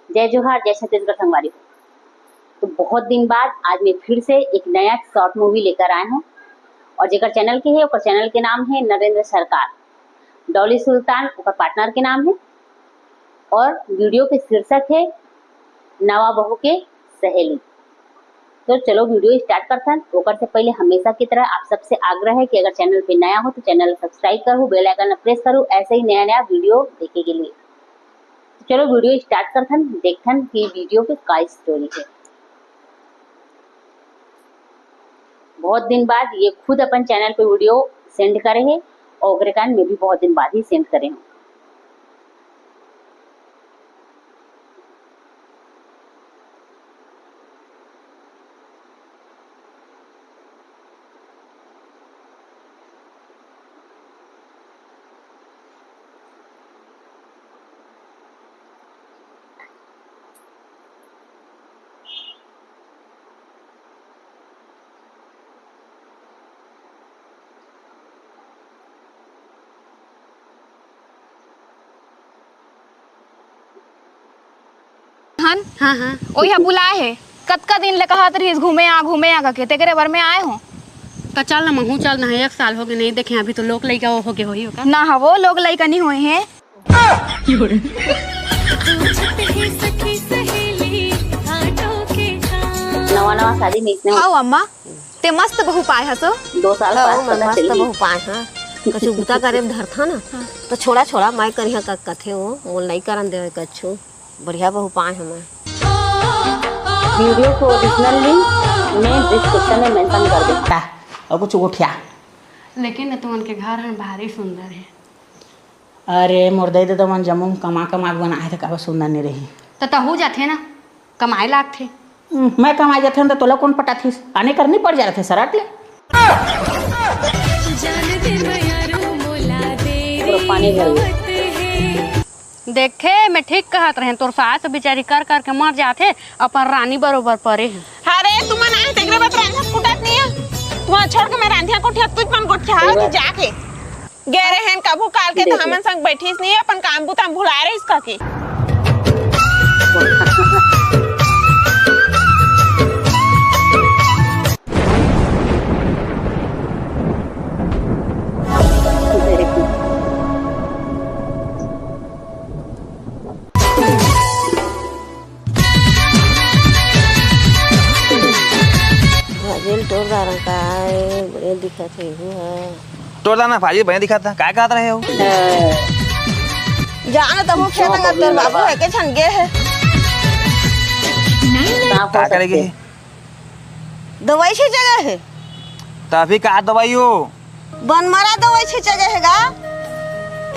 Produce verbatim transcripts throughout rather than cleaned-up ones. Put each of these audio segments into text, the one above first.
जय जोहार, जय छत्तीसगढ़ संगवारी हो। तो बहुत दिन बाद आज मैं फिर से एक नया शॉर्ट मूवी लेकर आए हूँ और जेकर चैनल के है, ओकर चैनल के नाम है नरेंद्र सरकार। डॉली सुल्तान ओकर पार्टनर के नाम है और वीडियो के शीर्षक है नवा बहू के सहेली। तो चलो वीडियो स्टार्ट करथन। ओकर से पहले हमेशा की तरह आप सबसे आग्रह है कि अगर चैनल पे नया हो तो चैनल सब्सक्राइब करू, बेल आइकन प्रेस करू, ऐसे ही नया नया वीडियो देखे के लिए। तो चलो वीडियो स्टार्ट करथन, देखथन कि वीडियो के का स्टोरी है। बहुत दिन बाद ये खुद अपन चैनल पे वीडियो सेंड करे है और ओकरे कारण मैं भी बहुत दिन बाद ही सेंड करे हूँ। हन? हाँ, हाँ। ओही ह बुलाए हे। कतका दिन ले कहत रहिस, "घूमे आ, घूमे आ," कके, तेकरे बर में आए हो। त चल ना, महू चल ना, एक साल हो गे नहीं देखे, अभी तो लोग लइका हो गे होही ओकर। ना हवो, लोग लइका नहीं होए हे। नवा नवा शादी में इसने आओ अम्मा, ते मस्त बहू पाए हसो। दो साल हाँ, पास मैं पता मस्त चल गई। बहू पाए हाँ। कछु बुता करे धरथा ना, हाँ। तो छोड़ा छोड़ा, मैं करिहा का कथे वो, मोल नहीं करन देवे कछु। बढ़िया बहू पाए हमें। वीडियो के ओरिजिनल लिंक मैं डिस्क्रिप्शन में मेंशन कर दूंगा। और कुछ गोठिया। लेकिन न तुमन के घर हन भारी सुंदर है। अरे मोर दई ददा मन जम्मो कमा कमा के बनाए थे, काबर सुंदर नहीं रही। त तहू जाथे ना, कमाए लागथे। हम्म, मैं कमाए जाथे त तोला कौन पटाथिस? आने करनी पड़ जा रहे थे सरट ले। पूरा पानी भर गया। देखे, मैं ठीक कहत रहें, तोर सास बिचारी कर कर के मर जाथे, अपन रानी बरोबर परे हे। अरे, तुमन आए तेकरे बर रांधा कुटत नहीं है। तुमन छोड़ के मैं रांधिया कोठिया तुझ मन गोठिया पूरा जाके। गे रहेन कभू काल के तो देख ले। हमन संग बैठिस नहीं, अपन काम बुता म भुलाए रहिस कहिके। भाजी ल टोर डारंव का, ए, बढ़िया दिखत हे, एहू ह। टोर डारना भाजी बढ़िया दिखत हे, काय कहत रहे हो? जान तहूँ खेत में तोर बाबू हे के झन गे हे। का करे गे हे? दवाई छींचे गे हे। त अभी का दवाई हो? बन मरा दवाई छींचे गे हे गा।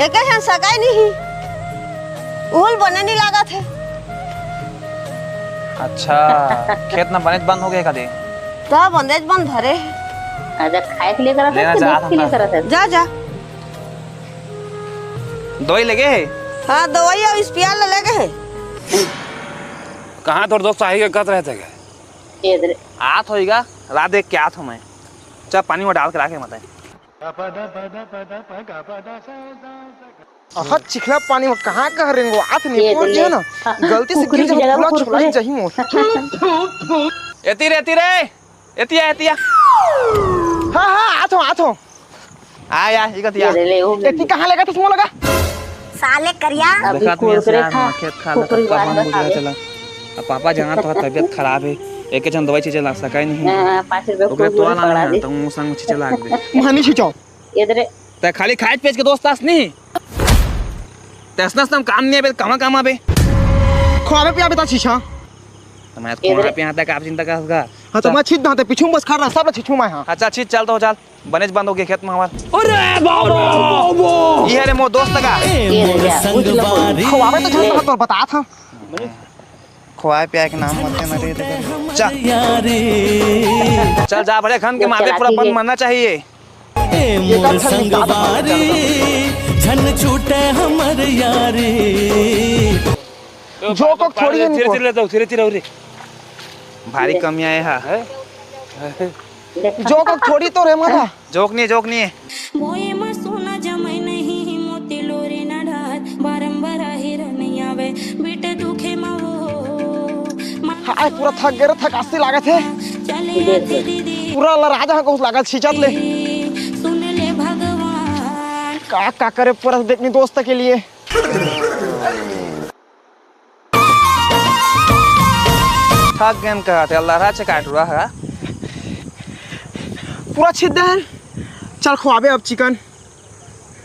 एके झन सकाय नहीं। उहू ल बने नहीं लागत हे। अच्छा, खेत में बनेच बंद हो गे का दे? त बंदेच बंद भरे हे। अच्छा, खाए के लिए करत हे लेना कि चाहत देख के लिए हम। करत हे? जा, जा। दवाई लेगे हे? हाँ, दवाई अउ स्प्रे ल लेगे हे। कहाँ तोर दोस्त आही के कत रहते गे? ये दे। आत होइगा, रात देख के आत हो मैं। चल पानी में डाल के राखे मत। अहत चिखला पानी में कहाँ कहाँ रेंगो आत नहीं ये पड़ दे। जे ना। हाँ, गलती से कुकरी गिर की जाए, जगह पूरा कुरकुरे। छोला जाही मोर। एती रे, एती रे, एती आ, एती आ। हाँ, हाँ, आत हो, आत हो। आ या, इकत या। ये दे ले, वो एती कहाँ लेगा तुम मोला गा? साले करिया। अभी देखत नहीं कुरकुरे सियार खा, में खेत खा कुकरी लगा, बात मन बुझा बतावे। चला। अब पापा जाना तो तबीयत खराब है, एक जन दवाई छींचे ला सका ही नहीं। हाँ, पाँच रुपये ओकरे कुरकुरे तो आला पकड़ा नहीं दे। तो मुंह संग छींचे लाग दे। मानी छींचो। इधर ते खाली खाए पेच के दोस्त आस नहीं। ते असना असना काम नहीं आबे, कामा काम आबे। खुआबे पियाबे ता छींचा। तो मैं इधर खोना पे आता का आप चिंता कर सका। हाँ, तो मैं छींच दाते पीछू में बस खड़ा रहा, सब ला छींचू मैं हाँ। अच्छा, छींच चल तो चल। बनेच बंद हो गया खेत में हमार। अरे बाबा, बाबा। ये रे मोर दोस्त का। ये रे, मोर संगवारी। खुआबे तो झन तोर बतात हंव। खुआए पियाए के नाम मत लेना रे, देखो। चल। यारी। चल जा, बड़े खन के ये माथे चला पूरा ठीक बंद है। मरना चाहिए। ए मोर संगवारी, झन छूटे हमर यारी। जोक थोड़ी है धीरे इनको। धीरे ले जाओ, धीरे धीरे हो रे। भारी कमी आए हा। हैं? जोक थोड़ी तो रे माथा। जोक नहीं, जोक नहीं है। मोए म सोना जमाई नहीं, मोती लोरे ना ढार, बारंबार आही रह नहीं आवे, बेटे दुखे म वो आज पूरा थक गे रे, थकासी लागत हे। पूरा लरा जहाँ कुछ लागत छींचत ले। का का करे परत देखनी दोस्त के लिए। थक गेन कहत हे, लरा चे काट रहा है। पूरा छिद दे हन। चल खवाबे अब चिकन।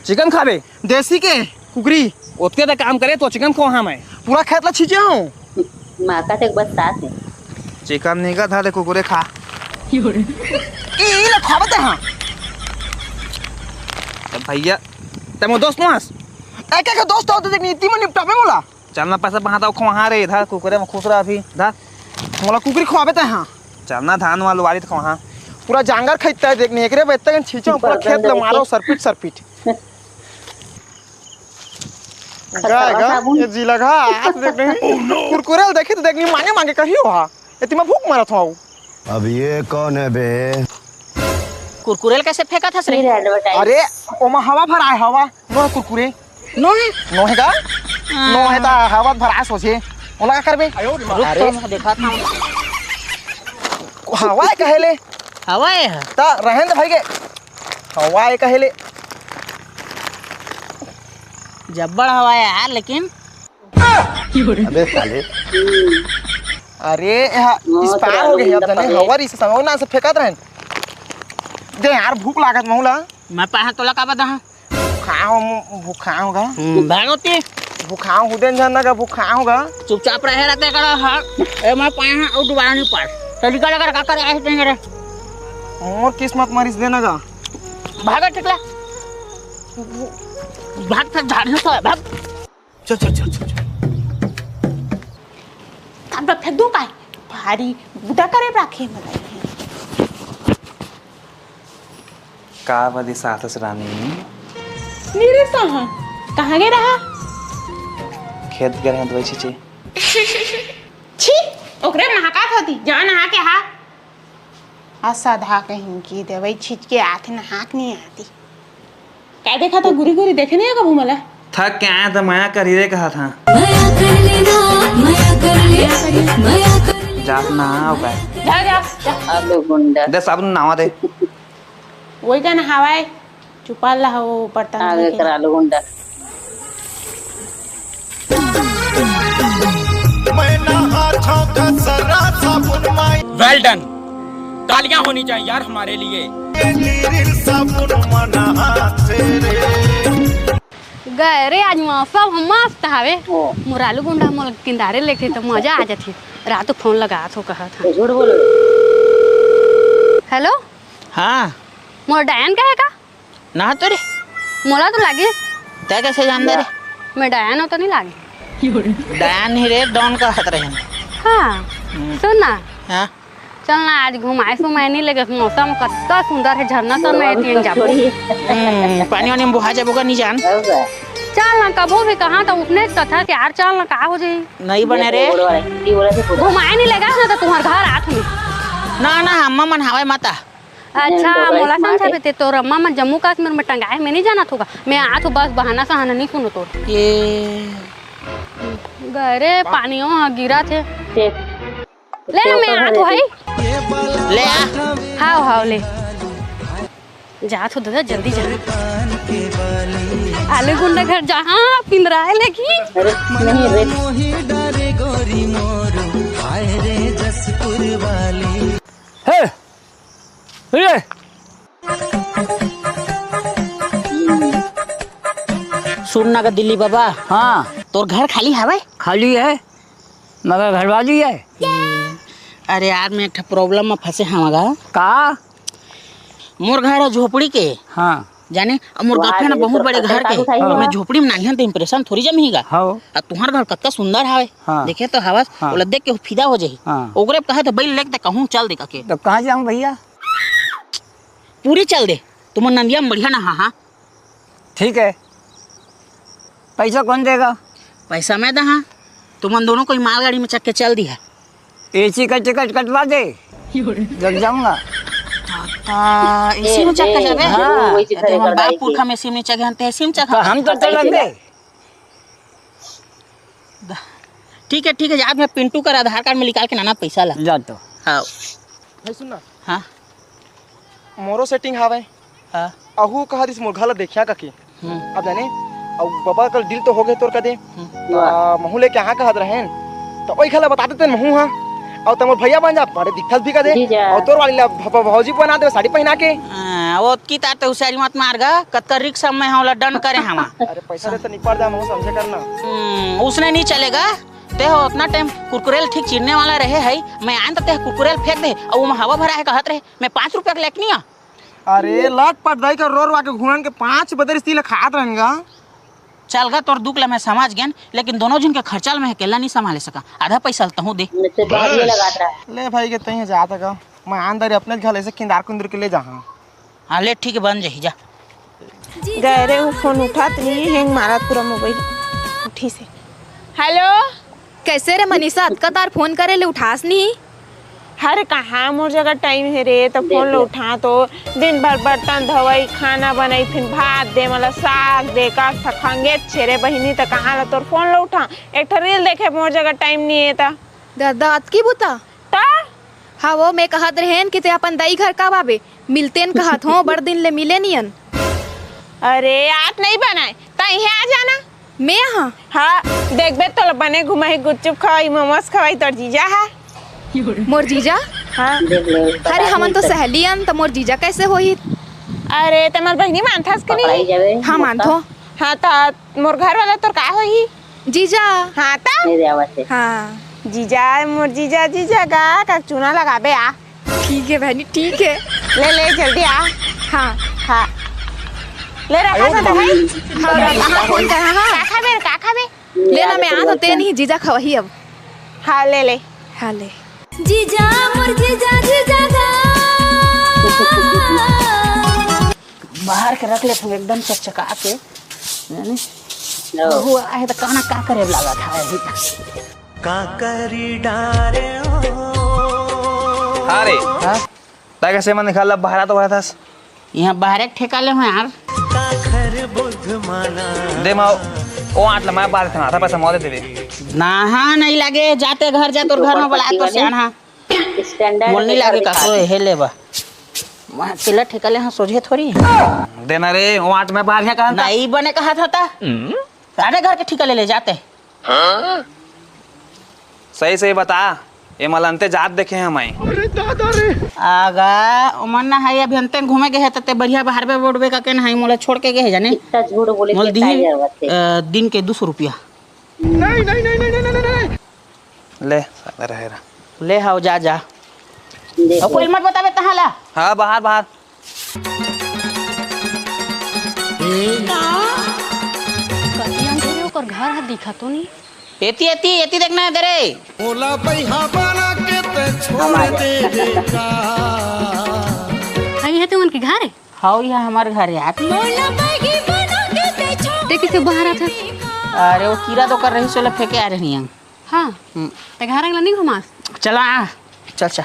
चिकन खाबे? देसी के कुकरी। ओतके त काम करे तो चिकन खवाहा मैं। पूरा खेत ला छींचे हूँ। माँ का तो एक बार साथ है। चिकन नहीं का था, कुकुरे खा। ई, ई ले खवाबे ते हाँ। त भैया, ते मोर दोस्त नो हस। एक एक दोस्त होते देख नीति में निपटाबे मोला। चलना पैसा बहाता खवाहा रे, इधर कुकुरे में खुश रहा अभी, इधर। मोला कुकरी खवाबे ते हाँ। चलना धान वाल वाली खवाहा। पूरा जांगर खैता है देखनी, एकरे बेत्ते छींचो पूरा खेत ले मारो सरपिट सरपिट। गाय गा, ये जी लगा, हाथ देखने। कुरकुरे ल देखी तो देखनी, मांगे मांगे कही हो हा। एती मैं भूख मरत हूँ। अब ये कौन है बे? कुरकुरे ल कैसे फेंकत हस रे? अरे, ओमा हवा भर आए, हवा। नो कुरकुरे। नो है? नो है का? हाँ। नो है ता हवा भर आए सोचे। ओला का करबे? रुक अरे। तो मैं देखा था। हवा है कहे ले? हवा है? ता रहन दे भाई के। हवा है कहे ले? जब्बड़ हवा है यार, लेकिन अबे साले। अरे, यहाँ हाँ, expire हो गया, अब जाने हवा इसे समय ना से फेंकत रहन। दे यार, भूख लागत महू ला। मैं पाहा तोला का बता हाँ। भूखा हो, मु-, भूखा होगा। हम्म, भागो ती। भूखा हो, देन जाना का भूखा होगा। चुपचाप रहे रहते करो, हाँ। ए, मैं पाहा, वो दोबारा नहीं पास। तरीका लगा रखा करे, ऐसे नहीं करे। मोर किस्मत मरिस देना का। भागो, टिकला। भाग, फिर झाड़ियों से, भाग। चल, चल, चल, चल, चल। काट बर फेंक दूं काय? भारी बुता करे राखे मला। का बदी साथस रानी? नीरे साहा, कहाँ गे रहा? खेत गे रहे दवाई छींचे। छी, ओकरे नहाकात होती, जा नहा के हा। असधा कहीं की दवाई छींच के आथे, नहाक नहीं आती। का देखा था गुरी गुरी, देखे नहीं है कभू मला? थक के आया था, मया करी रे कहा था। मया कर लेना, मया कर ले, मया कर ले। जात ना आओ का? जा, जा, जा। आलू गुंडा। दे साबुन नहावा दे। वही का नहावा है, चुपा ला हो बर्तन आगे धोके। करा आलू गुंडा। Well done। तालियां होनी चाहिए यार हमारे लिए। गए रे, आज मौसम ह मस्त हवे। ओ। मोर आलू गुंडा मोर किंदारे लेथे त मजा आ जाथे। रात फोन लगा थो कहत हन। झूठ बोलो। हेलो। हाँ। मोर डायन का है का? ना तो रे। मोला तो लागिस। तै कैसे जान दे रे? मैं डायन हो तो नहीं लागे। डायन ही रे, डॉन का हत रहे। हाँ। हम्म। सुन ना। हाँ। चल ना, आज घुमाए सुमाए नहीं लेगे, मौसम कत्ता सुंदर है, झरना सब में एतियन जाबो। हम्म, पानी वानी में बोहा जाबो का नहीं जान। चल ना, कभू भी कहाँ तो उसने कथा से यार, चल ना, का हो जाई? नहीं बने रे। घुमाए नहीं लेगा ना तो तुम्हार घर आत में। ना, ना, अम्मा मन हवाई माता। अच्छा, मोला समझा बे ते तोर अम्मा मन जम्मू कश्मीर में टंगाए, मैं नहीं जानत होगा। मैं आत हूँ, बस बहाना सहाना नहीं सुनो तोर। ये गरे पानियों ह गिरा थे। ले ना, मैं आत हूँ, हई। ले आ। हाव, हाव, ले। जात हो दादा, जल्दी जा। आलू गुंडा घर जा, हाँ, पिंदराए लगी। अरे, नहीं रे। हे, ए! सुन ना गा दिल्ली बाबा। हाँ। तोर घर खाली हवय? खाली है, मगर घरवाली है। अरे यार, मैं एक ठा problem में फंसे हवं गा। का? मोर घर ह झोपड़ी के। हाँ। जाने, अब मोर girlfriend ह बहुत बड़े घर के। हाँ। मैं झोपड़ी में नान्हन त impression थोड़ी जमही गा। हाँ। अब तुंहर घर कतका सुंदर हवय। हाँ। देखे तो हवस, हाँ। ओला देख के फिदा हो जाही। हाँ। ओकरे कहत बइल लेके त कहूँ चल दे कके। तो कहाँ जाऊँ भैया? पूरी चल दे, तुमन नंदिया में बढ़िया नहा, हाँ। ठीक है, पैसा कौन देगा? पैसा मैं दहा, तुमन दोनों कोई मालगाड़ी में चढ़ के चल दिहा। एसी का टिकट कटवा दे, जब जाऊंगा। हाँ, एसी में चढ़ के जाबे? हाँ। तुमन बाप पुरखा में एसी में चढ़े हन, ते एसी में चढ़। तो हम तो चढ़ेंगे। द-, ठीक है, ठीक है, जात मैं पिंटू कर आधार कार्ड में निकाल के लाना पैसा ला। जा तो। हाँ। भाई सुन ना। हाँ। मोरो सेटिंग हावय। हाँ। अहू कहा दिस मोर घर ला देखिया कके। हम्म। अब जाने, अउ बबा कल डील तो हो गए तोर कदे। हम्म। त महू ले कहाँ कहत रहेन, त ओई खला बता देते महू हाँ। अउ त मोर भैया बन जा, बड़े दिक्कत भी कदे। जी जा। अउ तोर वाली ला भ-, भ-, भौजी बना दे साड़ी पहना के। हाँ, वो की तार ते हुसियारी मत मार गा, कतका रिक्स में हम ला डन करे हवा। अरे पैसा दे तो निपट जा, महू समझे करना। हम्म, उसने नहीं चलेगा। ते हो उतना टाइम कुरकुरेल ठीक चिरने वाला रहे है, मैं आन त ते कुरकुरेल फेंक दे, अउ वो हवा भरा है कहत रहे, मैं पाँच रुपया के लेके नहीं आ। अरे लटपट दाई का रोर वाके घुड़न के पाँच बदर स्टील खात रहन गा। चल गा, तोर दुख ला मैं समझ गेन, लेकिन दोनों झन के खर्चा ला मैं अकेला नहीं संभाले सका। आधा पैसा ला तहूँ दे। मैं तो बाहर ये लगात रहा। ले भाई के तहीं जात गा, मैं आन दरी अपने घर ले से किंदार कुंदर के ले जाहा। हाँ ले ठीक है, बन जाही जा। गए रे, वो फोन उठात नहीं, हैंग मारत पूरा मोबाइल। उठी से। हेलो। कैसे रे मनीषा, अतका तार फोन करे ले उठास नहीं? अरे कहाँ मोर जगह टाइम हे रे, त फोन लो उठा तो। दिन भर बर्तन धोवई, खाना बनाई, फिर भात दे, मला साग दे, का थकांगे छेरे बहिनी, त कहाँ ला तोर फोन लो उठा। एक ठो रील देखे मोर जगह टाइम नहीं हे त। दादा, अतकी बुता? त? हाँ वो मैं कहत रहेन कि ते अपन दाई घर कब आबे, मिलतेन कहत हो, बड़ दिन ले मिले नियन। अरे आत नहीं बनाए, त इहे आ जाना। मैं हाँ? हाँ, देखबे तोला बने घुमाही, गुपचुप खवाई, मोमोज खवाई, तोर जीजा हा। मोर जीजा? हाँ। देख ले, अरे बता हमन दे तो सर। सहेली अन, त मोर जीजा कैसे होही? अरे ते मोर बहिनी मानथस के पकड़ाई नहीं? जावे, हाँ, मोटा। मानथो। हाँ, त मोर घर वाला तोर का होही? जीजा। हाँ, त? मेरे आवाज से। हाँ। जीजा, मोर जीजा, जीजा गा, का चूना लगाबे आ। ठीक है बहनी, ठीक है। ले, ले, जल्दी आ। हाँ। हाँ। ले, रखा था, भाई। हाँ, रखा, हाँ, फोन कर, हाँ, हाँ। का खाबे, का खाबे? ले ना, मैं आ तो ते नहीं, जीजा खवाही अब। हाँ, ले, ले। हाँ, ले। जीजा, मोर जीजा, जीजा गा। बाहर के रख ले तू एकदम चकचका के, जाने? लो। वो आहे त कहना का करे लागत है अभी तक। का करी डारे हो? हाँ रे। हाँ? तै कैसे मन निकाल ला बहरा तो बहरा था? यहाँ बाहर एक ठेका ले हो यार। दे माओ, ओ आठ ला मैं बाहर था, था पैसा मौले देवे। ना हाँ, नहीं लागे, जाते घर जा, तोर घर में बुला तो सियान हाँ। स्टैंडर्ड मोल नहीं लागे का, कोई हे ले बा। वहाँ तेला ठेका ले हाँ, सोझे थोड़ी। देना रे, ओ आठ मैं बाहर यहाँ कहा था। नहीं बने कहा था ता। सारे घर के ठेका ले ले जाते। सही सही बता, ये मलंते जात देखे हैं हमाई। अरे दादा रे। आगा, ओमन ना है अभी अंते घूमे गए हैं, तते बढ़िया बाहर बे बोर्ड बे का के ना है, मोला छोड़ के गए हैं जाने। कितना झूठ बोले मोल के दी, ताई जरूरत है। अ, दिन के दो सौ रुपया। नहीं, नहीं, नहीं। ले, साला रहे रहा। ले हाओ, जा, जा। देखो। और कोई मत बतावे तहाँ ला। हाँ, बाहर, बाहर। कतिया अंधेरे ओकर घर ह दिखा तो नहीं। एती, एती, एती देखना है तेरे। ओला बइहा बना के ते छोड़ दे रे का। अई है तुमन के घर है? हाउ, यह हमार घर है यार। मोला बइहा बना के ते छोड़ दे के बाहर आता। अरे, वो कीड़ा तो कर रही, सोला फेंके आ रही है। हाँ। हम्म। ते घर अगला नहीं घुमास? चला, आ। चल, चल।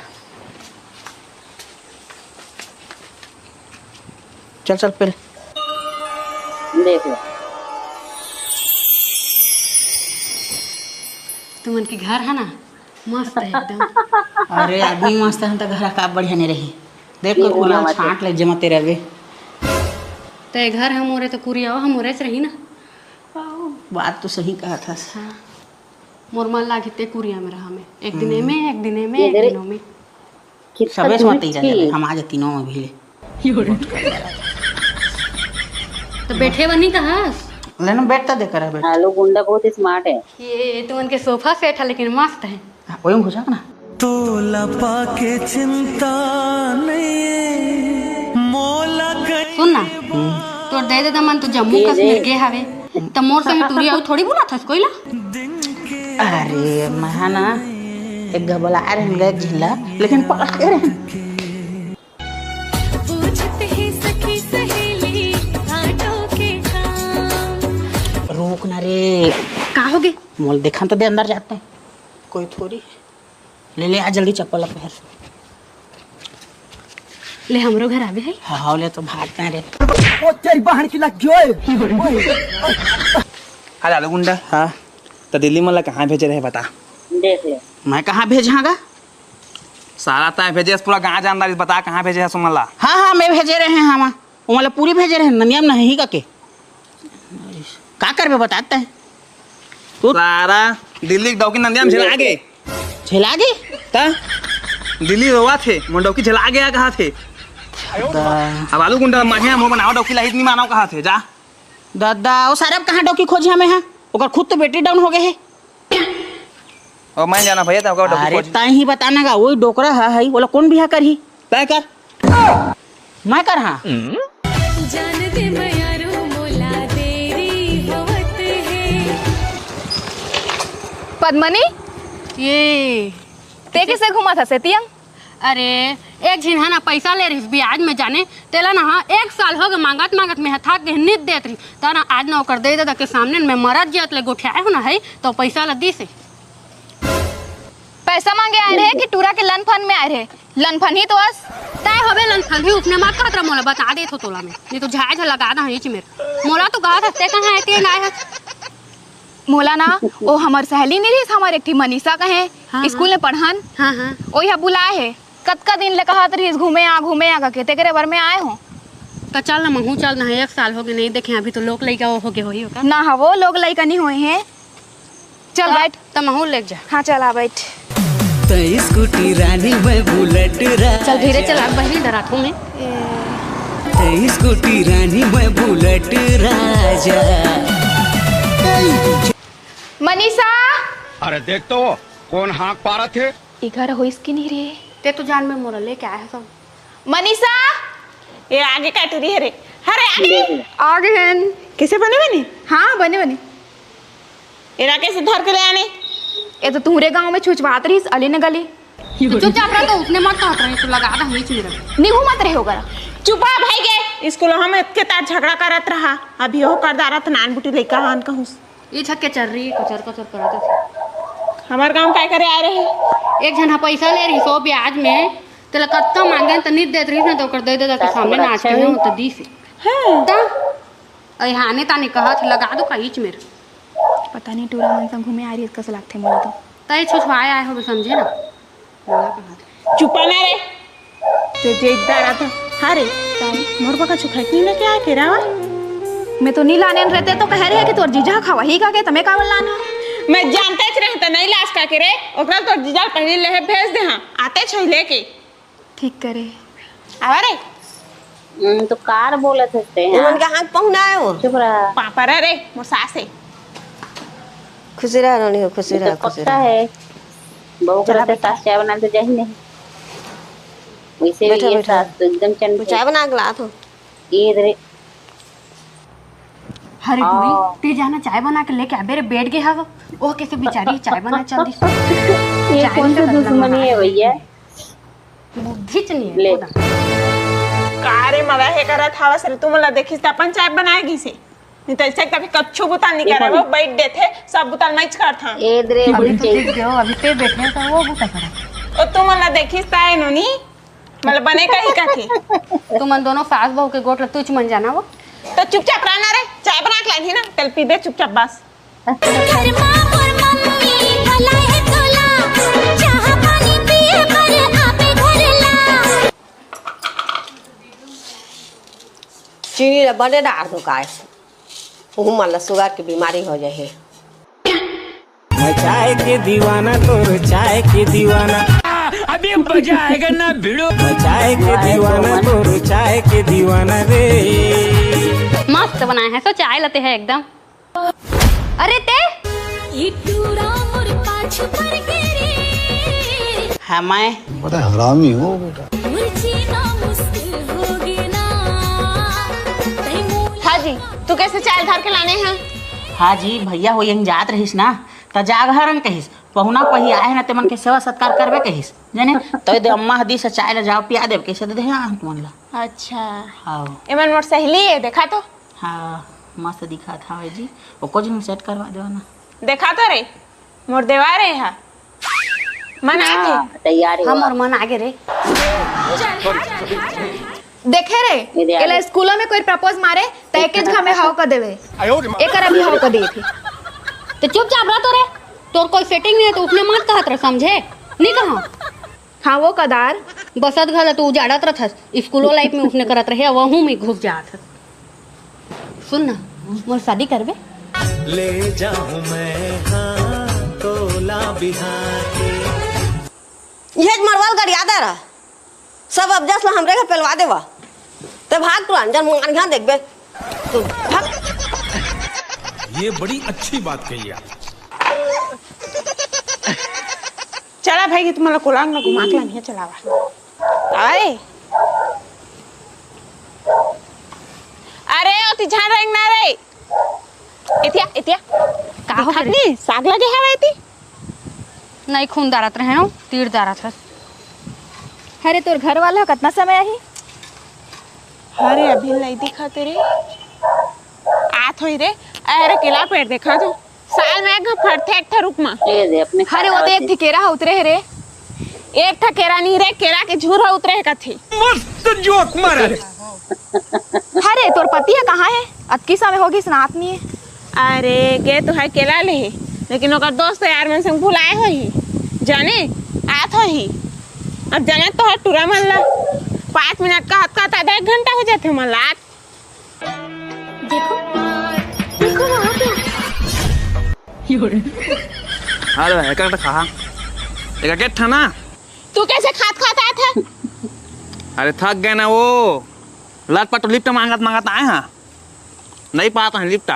चल, चल, पहले। देख लो। तुमन के घर है ना, मस्त है एकदम। अरे, आदमी मस्त है, तो घर का बढ़िया नहीं रही। देख, ये कोई कुला होना छांट ले, जमा तेरे वे। ते घर हम ओरे तो कुरिया हो, हम ओरे से रही ना। बात तो सही कहा था। हाँ। मोर मन लागे ते कुरिया में रहा में। एक दिन एमे, एक दिन एमे, एक दिन ओमे। सबे सोते ही रहे, हम आज तीनों में भी ले। तो बैठे बनी कहाँ? लेना बैठ तो देकर है, बैठ। हेलो, गुंडा बहुत ही स्मार्ट है। ये तुमन के सोफा सेट है, लेकिन मस्त है। हाँ, वही में घुसा ना। तोला पाके चिंता नहीं, मोला कहीं सुन ना, तोर दे दे मन तो जम्मू कश्मीर गे हवे, त मोर संग टूरी आऊ थोड़ी बुलाथस कोई ला। अरे महा ना, एक घबला रहे ले झिल्ला, लेकिन पास के रहे। पूछत ही सखी सहेली, आटो के काम। रोक ना रे। का हो गे? मोल देखा तो दे, अंदर जाते हैं, कोई थोड़ी। ले ले, आ जल्दी चप्पल ला पहन। ले, हमरो घर आवे है। हाँ, हाँ, ले तो भागता है रे। ओ तेरी बहन की लग गई। आ जा लो गुंडा। हाँ। त दिल्ली मन ला कहाँ भेजे रहे, बता। देख ले। मैं कहाँ भेजहां गा? साला तैं भेजे हस, पूरा गाँव जानदार, बता कहाँ भेजे हस ओमन ला? हाँ, हाँ, मैं भेजे रहे हंव। ओमन ला पूरी भेजे रहे, नंदिया म नहीं का के? का करबे बता तैं? सारा दिल्ली के डौकी नंदिया म झेला गे। झेला गे? त दिल्ली रोवत हे, मोर डौकी झेला गे कहाथे। दा- अब आलू गुंडा माहे हम बनावा डौकी लाही नहीं मानव कहाथे, जा। दादा, ओ सारा अब कहाँ डौकी खोजहां मैं, हाँ? ओकर खुद तो battery down हो गे हे। ओ मैं जाना भैया, तब डौकी अरे खोज। तैं ही बता ना गा, ओही डोकरा ह, हई, ओला कोन बिहा करही? तैं कर। मैं करहां? जान दे मयारू मोला देरी होवत हे। पद्मनी, ये तैं कइसे घूमत हस एती अंग? अरे, एक झिन ह ना पइसा ले रहिस बियाज में जाने, तेला ना ह एक साल हो गे मांगत मांगत में ह थाक गे, नइ देत रहिस। त ना आज ना ओकर दे ददा के सामने में मरत जियत ले गोठियाए हो ना है, त पइसा ला दिस हे। पइसा मांगे आए रहे कि टूरा के लनफन में आए रहे? लनफन ही तो अस। तैं होबे लनफन ही, उसने मत कहत रह मोला, बता देत हो तोला में। नहीं तो झाय झा लगा दा इच मेर। मोला तो कहा था, तैं कहाँ आए, तैं ना आए हस। मोला ना, ओ हमर सहेली नइ रहिस, हमर एक ठी मनीषा कहे, हाँ, स्कूल हाँ। में पढ़न। हाँ, हाँ। ओही ह बुलाए हे। कतका दिन ले कहत रहिस, "घूमे आ, घूमे आ," कहिके, तेकरे बर मैं आए हों। त चल ना, महूँ चल ना, एक साल हो गे नइ देखे, अभी तो लोग लइका हो गे होही ओकर। ना हवो, लोग लइका नइ होए हे। चल त, बैठ। त महूँ लेग जा। हाँ, चल आ बैठ। तैं स्कूटी रानी, मैं बुलेट राजा। चल धीरे चला, बहिनी डराथों मैं। ए। तैं स्कूटी रानी, मैं बुलेट राजा। मनीषा! अरे देख तो, कोन हाँक पारत हे? ए घर होइस कि नहीं रे? तैं तो जान में मोला लेके आए हस सब। मनीषा! ए आगे का टूरी हे रे? अरे आगे! आगे हन। कइसे बने बने? हाँ, बने बने। एला कइसे धर के ले आने? ए तो तुंहरे गांव में छुछवात रहिस, अली न गली। तो चुपचाप रह, तो उसने मत कहत रहे, तो लगा दा हमीच में रख। नहीं हूँ मत रहे होगा। चुप आ भाई के, स्कूल हम एतके तार झगड़ा करत रहा, अभी ओह कर डारत नान बुटी लइका हन कहूँ। ये छक्के चल रही है, कचर कचर करत है। हमार गांव काय करे आए रहे? एक झन हा पैसा ले रही सौ ब्याज में, तेला कत्ता मांगे त नहीं देत रही ना, तो ओकर दे दे के सामने नाच के हम तो दीस। हाँ। त अइहाने ताने कहत लगा दो का इच मेर। पता नहीं टूरा मन संग घूमे आ रही कस लागथे मोला तो। तय छुछवाए आए होबे समझे ना। चुपा ना रे। जो जे इधर आता। हाँ रे। मोर बका छुखाई नहीं लेके आए के रावा। मैं तो नहीं लाने रहते तो कह रहे हैं कि तोर जीजा खवाही का के तमे कावल लाना। मैं जानते च रहे तो नहीं लास का के रे। ओकरा तोर जीजा पहले ले भेज दे हाँ। आते छई लेके। ठीक करे। आवा रे। हम्म, तो कार बोलत हस ते, ये मन हाँ? कहाँ के पहुना आए हो? चुप रहा। पापा रे, रे, मोर सास है। खुशी रह, रानी हो, खुशी ये रह, तो खुशी पक्का रह। है। बहू के चला रहते बेटा। सास चाय बना तो जाही नहीं। वैसे भी बैठा, ये बैठा। सास तो एकदम चंट वो है। चाय बना के ला तो। ये इधर। हरे हाँ। टूरी, ते जाना चाय बना के लेके आबे रे, बैठ गए हव। ओह कैसे बेचारी चाय बना चल दी। ये चाय कौन सा दुश्मनी है भैया? बुद्धि च नहीं है ले। का रे मला हे करत हवस रे, तू मला देखिस त अपन चाय बनाए गिसे। नहीं तो ऐसे कभी कच्छु बुता नहीं करे, वो बैठ देथे, सब बुता मैं च करथां। ए दरे अभी तो ठीक गयो, अभी ते बैठे तो वो बुता करे। ओ तू मला देखिस त है नोनी, मला बने कही कथे। तुमन दोनों सास बहू के गोठ ल तुच मन जाना वो। तो चुपचाप रहना रे, चाय बना के लाइन ही ना, तेल पीबे चुपचाप बस। घर मा मोर मम्मी बलाए तोला, चाह पानी पिए बर आबे घर ला। चीनी ला बने डार दो काय, उहू मन ला सुगर के बीमारी हो जाए। मैं चाय के दीवाना, तोर चाय के दीवाना। अभी मजा आएगा ना भिड़ो। मैं चाय के दीवाना, तोर चाय के दीवाना रे। मस्त बनाए है सो चाय लते है एकदम। अरे ते? ये टूरा मोर पाछू पर गिरी। हाँ, मैं। बड़ा हरामी हो बेटा। मोर जीना मुश्किल हो गे ना। तै मोर हाँ जी, तू कैसे चाय धर के लाने हैं? हाँ जी, भैया हो यंग जात रहिस ना, त जागहरन कहिस, पहुना पही आए ना, ते मन के सेवा सत्कार करबे कहिस, जाने? तो दे अम्मा हदी से चाय ले जाओ, पिया देब, कैसे दे दे हाँ तुमन ला। अच्छा। हाँ। एमन मोर सहेली है, देखा तो। हाँ, मस्त दिखत हवे जी। ओको झन सेट करवा देवा ना। देखा तो रे, मोर देवार है हा। मन आगे। हाँ, तैयार है हमर वो। मन आगे रे। देखे रे, ये दे एला आगे। स्कूल में कोई प्रपोज मारे, त एकेच घा में हाव कर देवे। एकर अभी हाव कर देवे। तो चुपचाप रह तो रे, तोर कोई सेटिंग नहीं है तो उसने मत कहत रह, समझे? नहीं कहा। हाँ वो कदार। बसत घर तो उजाड़त रहथस, स्कूलो लाइफ में उसने करत रहे, वहू में घुस जात हस। सुन ना, मोर शादी करबे? ले जाऊं मैं, हाँ, तोला बिहार के। इहेच मरवाल गरियादा रह। सब अब्जस ला हमरे घर पेलवा देवा। ते भाग तुरंत, जन मुंगान घ्यान देखबे। तू भाग। ये बड़ी अच्छी बात कही आप। चला भाई, कि तुम्हाला कोलांग ना घुमा के लानिया चलावा। आए। अरे, ओती झान रेंग ना रे। एतिया, एतिया। का हो दिखत गे? नहीं, साग लगे हवे एती। नहीं, खून दारत रहे हो, तीर दारत हस। अरे, तोर घर वाला कतना समय आही? अरे, अभी नहीं दिखत रे। आत होई रे। अरे, केला पेड़ देखा तू। साल में एक घ फरथे एक ठा रुख मा। ए रे, अपने अरे, वो तो एक ठी केरा ह उतरे हे रे। एक ठा केरा नहीं रे, केरा के झूर ह उतरे हे कथे। मस्त जोक मारा रे। अरे, तोर पति ह कहाँ हे? अतकी समय होगी, सुनात नहीं हे। अरे, गे तो है केला ले हे, लेकिन ओकर दोस्त यार मन संग भुलाए होही। जाने, आत होही। अब जाने तो है टूरा मन ला। पाँच मिनट का हतका आधा एक घंटा हो जाथे मन ला। आत देखो, देखो वहाँ पे। अरे, एक ठा खा। एक, एक ठा ना। तू कैसे खात खात आत है? अरे, थक गए ना वो। लटपट लिफ्ट मांगत मांगत आए हैं। नहीं पाता है लिफ्ट।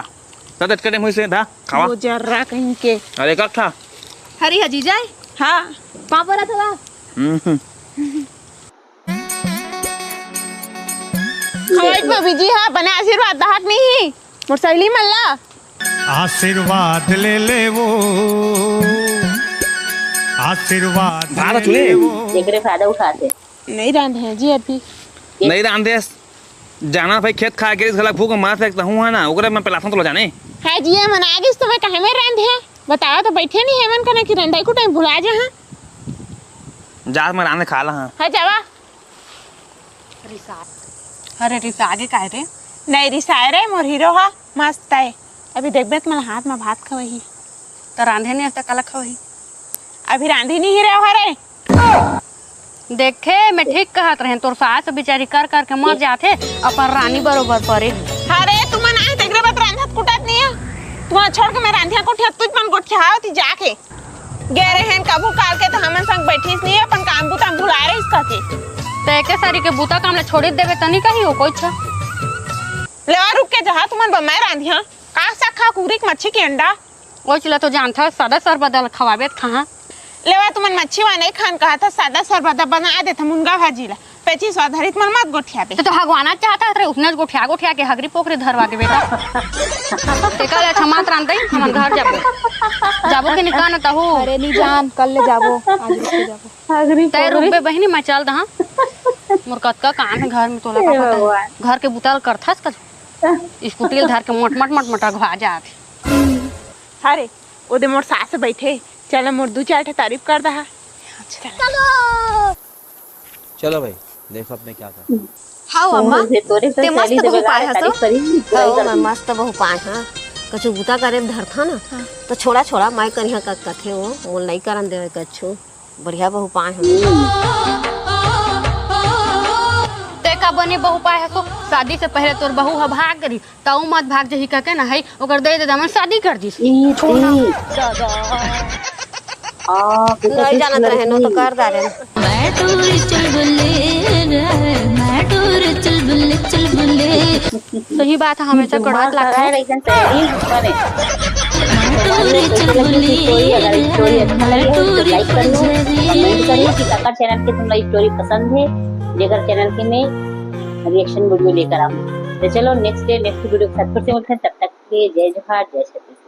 तब तक कटे मुझसे धा, खावा। वो जर्रा कहीं के। अरे, एक ठा। हरी हजीजा है? हाँ। पापड़ थोड़ा। हम्म, हम्म। खवाई में बिजी हा, बने आशीर्वाद दहक नहीं ही। मोर सहेली मन ला। आशीर्वाद ले ले वो, आशीर्वाद भारत ले ले में। वो। एकरे फायदा उठाथे। नहीं रांधे हैं जी अभी। नहीं रांधे, जाना भाई खेत खाए के, घला भूख मार सकता हूँ, है ना, ओकरे में पेलासन तो लो जाने। है जी, ये मन आ गिस तो मैं कहे में रांधे हैं? बताओ तो, बैठे नहीं है मन कने कि रंधाई कुटाई भुला जा, हाँ? जात में रांधे खा ला, हाँ। है जावा। रिसा। अरे रिसा आगे काहे रे? नहीं रिसाए रे, मोर हीरो हा मस्त है। अभी देखबे त मोला हाथ में भात खवही। त रांधे नहीं त काला खवही? अभी रांधी नहीं रहे हो रे। देखे, मैं ठीक कहत रहें, तोर सास बिचारी कर कर के मर जाथे, अपन रानी बरोबर परे। अरे तुमन आए तेकरे बाद रांधत कुटत नहीं है। तुमन छोड़ के मैं रांधिया कोठिया, तुझ मन गोठिया आवती जाके। गे रहेन कभू काल के तो हमन संग बैठिस नहीं, अपन काम बुता भुला रहिस कथे। ते एके सारी के बुता काम ले छोड़ी देबे त नहीं कही हो कोई छ। लेवा रुक के जहा तुमन बर मैं रांधिया। का साग खा कुकरी के मच्छी के अंडा? ओ चिला तो जानथा, सादा सरबदा ल खवाबे त खाहा। लेवा तुमन मच्छी वा नहीं खान कहा था, सादा सरबदा बना देथा मुनगा भाजी ला। पेचिस वा धरी तुमन मत गोठिया बे। तो, तो हगवाना चाहता रे, उसने गोठिया गोठिया के हगरी पोखरी धरवा के बेटा। ते कल अच्छा मात रांध दई, हमन घर जाबो। जाबो के निकान तहु। अरे नी जान, कल ले जाबो, आज रुक के जाबो। हगरी तय पोखरी। रुकबे बहिनी, मैं चल दहा। मोर कतका काम है घर में, तोला का हे पता है? भगवान। घर के बुता ल करथस कर। स्कूटी ल धर के मट मट मट मट अघवा जात। अरे, ओदे मोर सास बैठे, चल मोर दू चार ठे तारीफ कर दहा। चलो भाई, देखो अब मैं क्या कर। हाव अम्मा, तोरे से ते मस्त सैली बहू देवे पाए ला हसो। तारीफ करी, हाव, पूरा मैं कर। मस्त बहू पाए हाँ। कछु बुता करे धरथा ना, हाँ। तो छोड़ा छोड़ा, मैं करिहा का कथे वो, मोल नहीं करन देवे कछु। बढ़िया बहू पाए हम। ते का बने बहू पाए हसो, शादी से पहले तोर बहू ह भाग गई, ताऊ मत भाग जही कहके ना है, ओकर दे दे दमन शादी कर दिस। ई छोड़ ना। ती। आ, बेटा, नहीं तू जानत रहे नो तो लड़की। कर डारे। मैं टूरी चुलबुले रे, मैं टूरी चुलबुले, चुलबुले। सही बात है, हमेशा तू कड़वा बात लागथे। करे, लेकिन सही बने। मैं टूरी चुलबुले रे, मैं टूरी चुलबुले। कमेंट करिए कि काकर चैनल के तुमला स्टोरी पसंद है, जेकर चैनल के मैं रिएक्शन वीडियो लेकर आऊँ। तो चलो नेक्स्ट डे नेक्स्ट वीडियो के साथ फिर से मिलते हैं, तब तक के लिए जय जोहार, जय छत्तीसगढ़।